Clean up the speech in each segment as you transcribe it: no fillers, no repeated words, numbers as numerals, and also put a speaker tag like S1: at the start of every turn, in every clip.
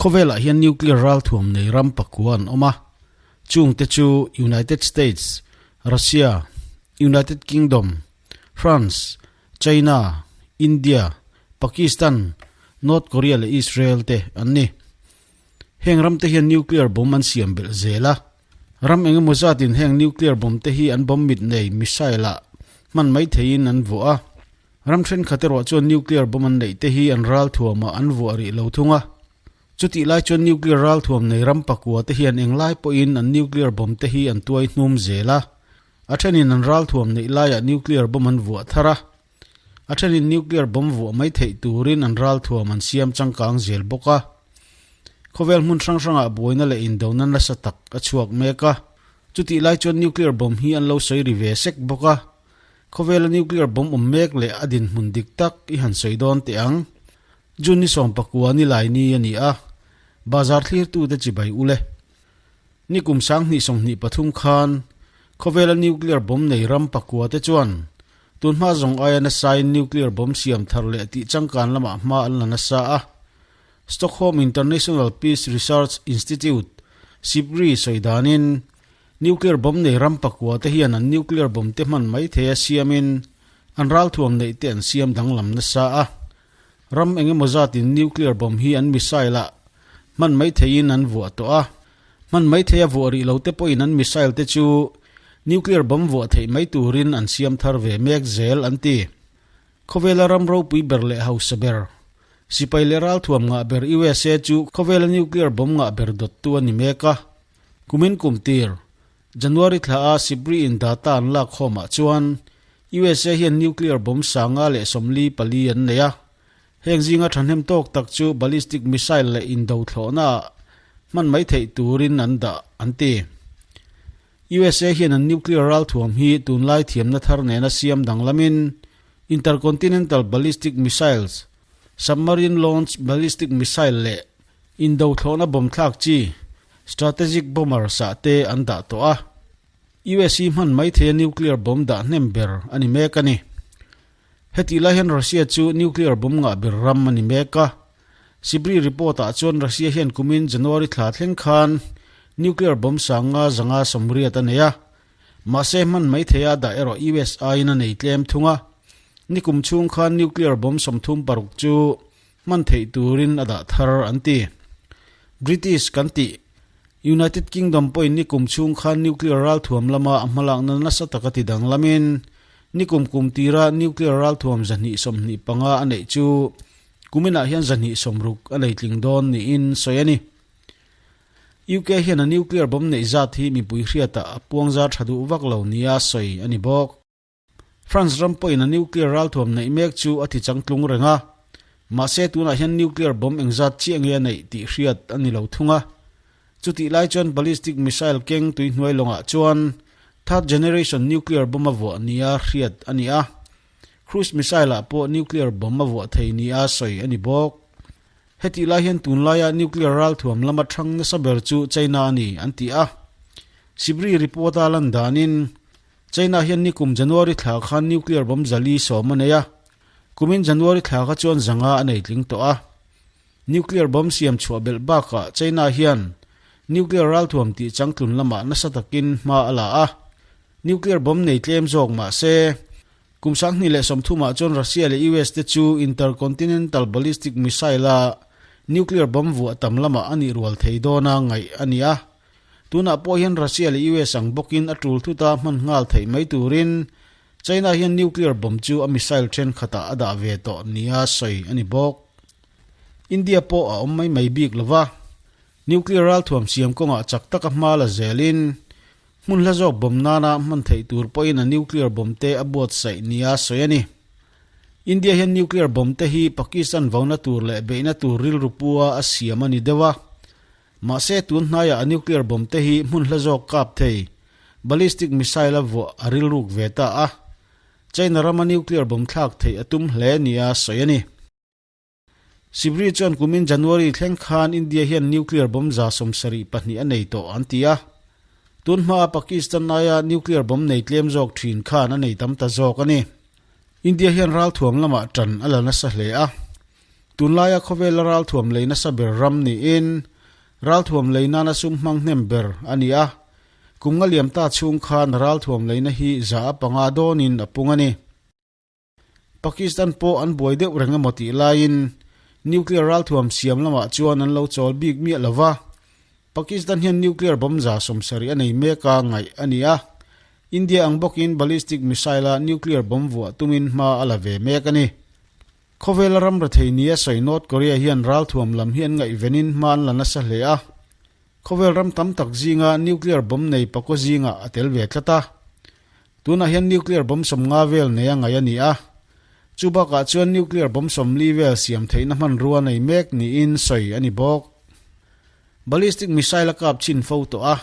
S1: Khawvelah hian nuclear ralthuam nei ram pakua an awm a, chungte chu United States, Russia, United Kingdom, France, China, India, Pakistan, North Korea leh Israel te an ni. Heng ramte hian nuclear bomb an siam belh zel a, ram engemaw zatin heng nuclear bomb te hi an bomb mit nei missile ah hman mai theiin an vuah a. Ram thenkhat erawh chuan nuclear bomb an neih te hi an ralthuamah an vuah rih lo thung a. Chutih lai chuan nuclear ralthuam nei ram pakua te hian englai pawhin an nuclear bomb te hi an tuai hnum zel a. A thenin an ralthuam neih laiah nuclear bomb an vuah thar a. A thenin nuclear bomb vuah mai theih turin an ralthuam an siam changkang zel bawk a. Khawvel hmun hrang hrangah buaina leh indona nasa tak a chhuak mek a. Chutih lai chuan nuclear bomb hi an lo sawi ri ve sek bawk a. Khawvela nuclear bomb awm mek leh a dinhmun dik tak i han sawi dawn teh ang. June ni sawmpakua ni lai ni a ni a, bazar thlirtute chibai ule. Ni kum 2023 khan khawvela nuclear bomb nei ram pakua te chuan tunhma zawng aia nasain nuclear bomb siam thar leh tih changkan lamah hma an la nasa a. Stockholm International Peace Research Institute, SIPRI, sawi danin Nuclear bomb nei ram pakua te hian an nuclear bomb te hman mai thei a siamin an ralthuam neih te an siam danglam nasa a. Ram eng emaw zatin nuclear bomb hi an missile ah hman mai theiin an vuah tawh a. Hman mai thei a vuah rih lo te pawhin an missile te chu nuclear bomb vuah theih mai turin an siam thar ve mek zel an ti. Khawvela ram ropui ber leh hausa ber, sipai leh ralthuam ngah ber USA chu khawvela nuclear bomb ngah ber dawttu a ni mek a. Kumin kum tir, January thla a Sibri in data an lak khawmah chuan USA hian nuclear bomb 544 an nei a. Heng zinga thahnem tawk tak chu ballistic missile leh indo thlawhna ah hman mai theih turin an dah an ti. USA hian an nuclear ralthuam hi tunlai thiamna thar nena siam danglamin intercontinental ballistic missiles, submarine launched ballistic missile leh Indo thlawhna bomb thlak chi strategic bomber sah te an dah tawh a, US hi hman mai theia nuclear bomb dah hnem ber a ni mek a ni. Hetih lai hian Russia chu nuclear bomb ngah ber ram a ni mek a. SIPRI report ah chuan Russia hian kumin January thla thleng khan nuclear bomb 580 a nei a, mahse hman mai theia dah erawh US aiin a nei tlem thung a. Nikum chhung khan nuclear bomb 36 chu hman theih turin a dah thar an ti. British kan tih United Kingdom pawhin nikum chhung khan nuclear ralthuam lama a hmalakna nasa taka ti danglamin nikum kum tira nuclear ralthuam 225 a neih chu kuminah hian 260 a nei tling dawn niin sawi a ni. UK hian a nuclear bomb neih zat hi mipui hriatah a puangzar tha duh vak lo nia sawi a ni bawk. France ram pawhin a nuclear ralthuam neih mek chu a ti changtlung reng a, mahse tunah hian nuclear bomb engzat chiah nge a neih tih hriat a ni lo thung a. Chutih lai chuan ballistic missile keng tuihnuai lawngah chuan third generation nuclear bomb a vuah nia hriat a ni a, cruise missile ah pawh nuclear bomb a vuah thei nia sawi a ni bawk. Hetih lai hian tunlaia nuclear ralthuam lama thang nasa ber chu China a ni an ti a. SIPRI report a lan danin China hian nikum January thla khan nuclear bomb 410 a nei a, kumin January thla kha chuan 500 a nei tling tawh a. Nuclear bomb siam chhuah belh bakah China hian nuclear ralthuam tih changtlun lamah nasa takin hma a la a. Nuclear bomb nei tlem zawk mah se, kum 2030 ah chuan Russia leh US te chu intercontinental ballistic missile a nuclear bomb vuah tam lamah a nih rual thei dawna ngaih a ni a. Tunah pawh hian Russia leh US ang bawkin a tul thuta hman nghal theih mai turin China hian nuclear bomb chu a missile thenkhatah a dah ve tawh nia sawi a ni bawk. India pawh a awm mai mai bik lova, nuclear ralthuam siam kawngah chak taka hma la zelin hmun hla zawk bomb nana hman theih tur pawhin a nuclear bomb te a buatsaih nia sawi a ni. India hian nuclear bomb te hi Pakistan vauna tur leh beihna tur rilru pua a siam a ni deuh a. Mahse tun hnaiah a nuclear bomb te hi hmun hla zawk kap thei ballistic missile a vuah a rilruk ve ta a, China rama nuclear bomb thlak theih a tum hle nia sawi a ni. SIPRI chuan kumin January thleng khan India hian nuclear bomb 72 a nei tawh an ti a, tun hmaa Pakistan aia nuclear bomb nei tlem zawk thin khan a nei tam ta zawk a ni. India hian ralthuam lamah tan a la nasa hle a. Tunlaia khawvela ralthuam lei nasa ber ram niin ralthuam lei nana sum hmang hnem ber a ni a. Kum nga liam ta chhung khan ralthuam leina hi 5% dawnin a pung a ni. Pakistan pawh an buai deuh reng emaw tih laiin nuclear ralthuam siam lamah chuan an lo chawl bik miah lo va. Pakistan hian nuclear bomb 70 a nei mek a ngaih a ni a. India ang bawkin ballistic missile-a nuclear bomb vuah tumin hma a la ve mek a ni. Khawvela ram rethei nia sawi North Korea hian ralthuam lam hi an ngaihvenin hma an la nasa hle a. Khawvel ram tam tak zinga nuclear bomb nei pakua zingah a tel ve tlat a. Tunah hian nuclear bomb 50 vel nei a ngaih a ni a. Chu bakah chuan nuclear bomb 40 vel siam theihna hmanrua nei mek niin sawi a ni bawk. Ballistic missile a kap chhin fo tawh a.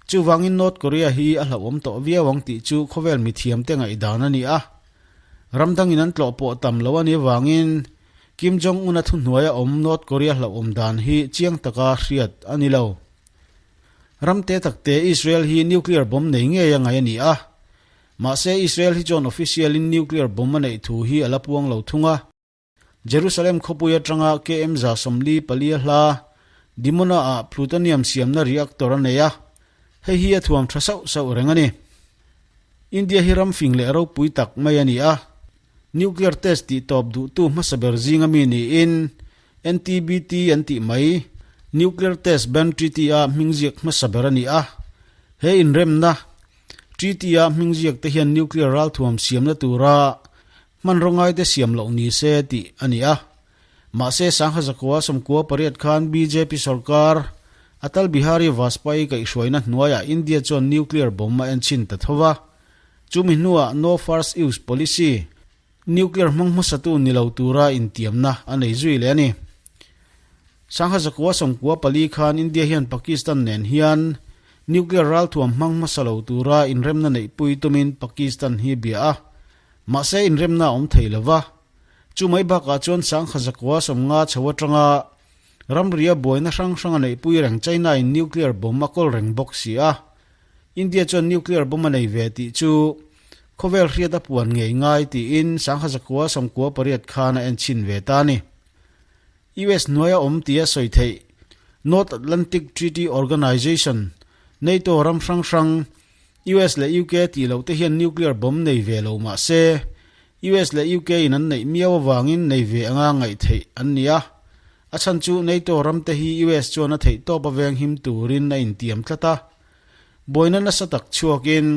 S1: Chuvangin North Korea hi a hlauhawm tawh viau ang tih chu khawvel mithiamte ngaihdan a ni a. Ram dangin an tlawh pawh tam lo a nih avangin Kim Jong-un a thuhnuaia awm North Korea hlauhawm dan hi chiang taka hriat a ni lo. Ram te takte Israel hi nuclear bomb nei ngei a ngaih a ni a. Mahse Israel hi chuan official in nuclear bomb a neih thu hi a la puang lo thung a. Jerusalem khawpui atanga KM 44 a hla Dimona ah plutonium siamna reactor a nei a, hei hi a thuam tha sauh sauh reng a ni. India hi ram fing leh ropui tak mai a ni a. Nuclear test tih tawp duhtu hmasa ber zinga mi niin NTBT an tih mai, Nuclear Test Ban Treaty a hming ziak hmasa ber a ni a. He inremna Treaty a hming ziak te hian nuclear ralthuam siamna tura hmanraw ngaite siam loh ni se tih a ni a. Mahse 1998 khan bjp sorkar Atal Bihari Vajpayee kaihhruaina hnuaiah India chuan nuclear bomb a enchhin ta tho va. Chumi hnuah No First Use Policy, nuclear hmang hmasatu ni lo tura intiamna a nei zui leh a ni. 1994 khan India hian Pakistan nen hian nuclear ralthuam hmang hmasa lo tura inremna neihpui tumin Pakistan hi bia a, mahse inremna a awm thei lo va. Chu mai bakah chuan 1950 chho atanga ramria buaina hrang hrang a neihpui reng China-in nuclear bomb a kawl reng bawk si a. India chuan nuclear bomb a nei ve tih chu khawvel hriat a puan ngei ngai tiin 1998 khan a en chhin ve ta a ni. US hnuaia awm tia sawi theih North Atlantic Treaty Organization, NATO, ram hrang hrang, US leh UK tih loh te hian nuclear bomb nei ve lo mah se, US leh UK in an neih miau avangin nei ve anga ngaih theih an ni a. A chhan chu NATO ram te hi US chuan a theih tawp a veng him turin a intiam tlat a. Buaina nasa tak chhuakin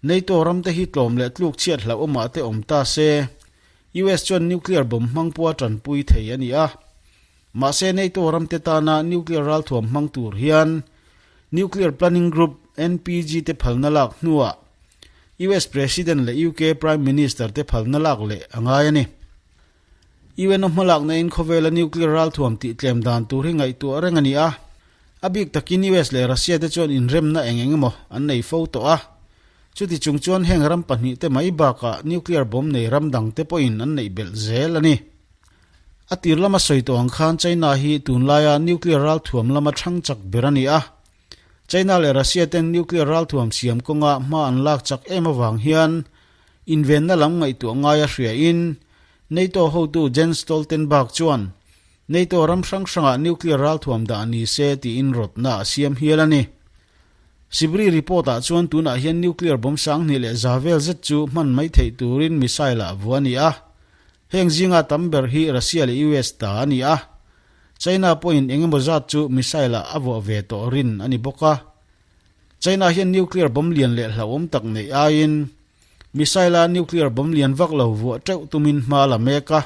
S1: NATO ram te hi tlawm leh tluk chhiat hlauhawmah te awm ta se, US chuan nuclear bomb hmang pawha tanpui thei a ni a. Mahse NATO ram te tana nuclear ralthuam hmang tur hian Nuclear Planning Group, NPG, te phalna lak hnuah US President leh UK Prime Minister te phalna lak leh a ngai a ni. UNO hmalakna in khawvela nuclear ralthuam tih tlem dan tur hi ngaihtuah reng a ni a. A bik takin US leh Russia te chuan inremna eng eng emaw an nei fo tawh a. Chuti chung chuan heng ram pahnih te mai bakah nuclear bomb nei ram dang te pawhin an neih belh zel a ni. A tir lama sawi tawh ang khan China hi tunlaia nuclear ralthuam lama thang chak ber a ni a. China leh Russia ten nuclear ralthuam siam kawnga hma an lak chak em avang hian invenna lam ngaihtuah ngaia hriain NATO hotu Jens Stoltenberg chuan NATO ram hrang hrangah nuclear ralthuam dah ni se tiin rawtna a siam hial a ni. Sibri report-ah chuan tunah hian nuclear bomb 2100 vel zet chu hman mai theih turin missile-ah vua a ni a. Heng zinga tam ber hi Russia leh US ta a ni a. China pawhin eng emaw zat chu missile-ah a vuah ve tawh rin a ni bawk a. China hian nuclear bomb lian leh hlauhawm tak neih aiin missile-a nuclear bomb lian vak lo vuah teuh tumin hma a la mek a.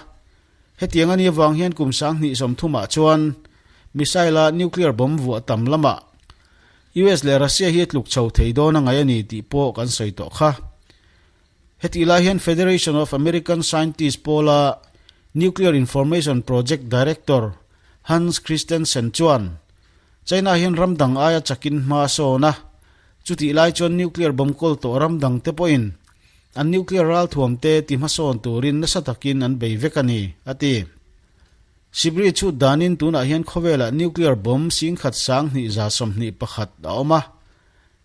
S1: Hetiang a nih avang hian kum 2030ah chuan missile-a nuclear bomb vuah tam lamah US leh Russia hi a tluk chho thei dawn a ngaih a ni tih pawh kan sawi tawh kha. Hetih lai hian Federation of American Scientists pawla Nuclear Information Project Director Hans Christensen chuan China hian ram dang aia chakin hma a sawn a, chutih lai chuan nuclear bomb kawl tawh ram dang te pawhin an nuclear ralthuam te ti hmasawn turin nasa takin an bei vek a ni, a ti. Sibri chhut danin tunah hian khawvelah nuclear bomb 10 2121 a awm a,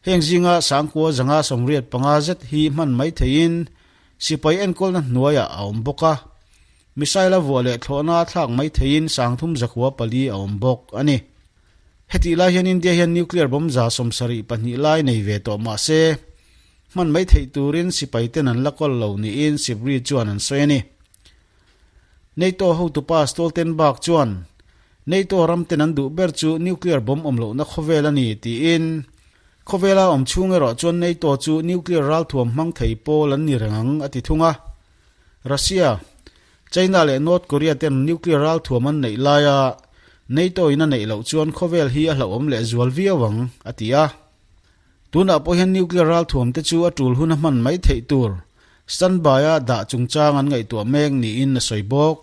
S1: heng zinga 9585 zet hi hman mai theiin sipai enkawlna hnuaiah a awm bawk a. Missile a vuah leh thlawhna a thlak mai theiin 3404 a awm bawk a ni. Hetih lai hian India hian nuclear bomb 72 lai nei ve tawh mah se, hman mai theih turin sipai ten an la kawl lo niin Sibri chuan an sawi a ni. NATO hotupa Stoltenberg chuan, NATO ram ten an duh ber chu nuclear bomb awm lohna khawvel a ni tiin, khawvela awm chhung erawh chuan NATO chu nuclear ralthuam hmang thei pawl an ni reng ang a ti thung a. Russia, China leh North Korea ten nuclear ralthuam an neih laia NATO in a neih loh chuan khawvel hi a hlauhawm leh zual viau ang, a ti a. Tunah pawh hian nuclear ralthuam te chu a tul hun a hman mai theih tur standby a dah chungchang an ngaihtuah mek niin a sawi bawk.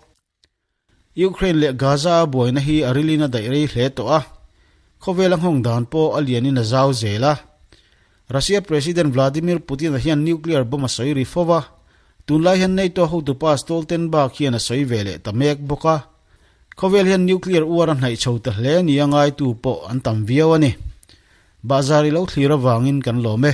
S1: Ukraine leh Gaza a buaina hi a rilin a daih rei hle tawh a, khawvel a nghawng dan pawh a lianin a zau zel a. Russia President Vladimir Putin-a hian nuclear bomb a sawi ri fo va, tunlai hian NATO hotupa Stoltenberg hian a sawi ve leh ta mek bawk a. Khawvel hian nuclear uar a hnaih chho ta hle nia ngaitu pawh an tam viau a ni. Bahzar i lo thlir avangin kan lawm e.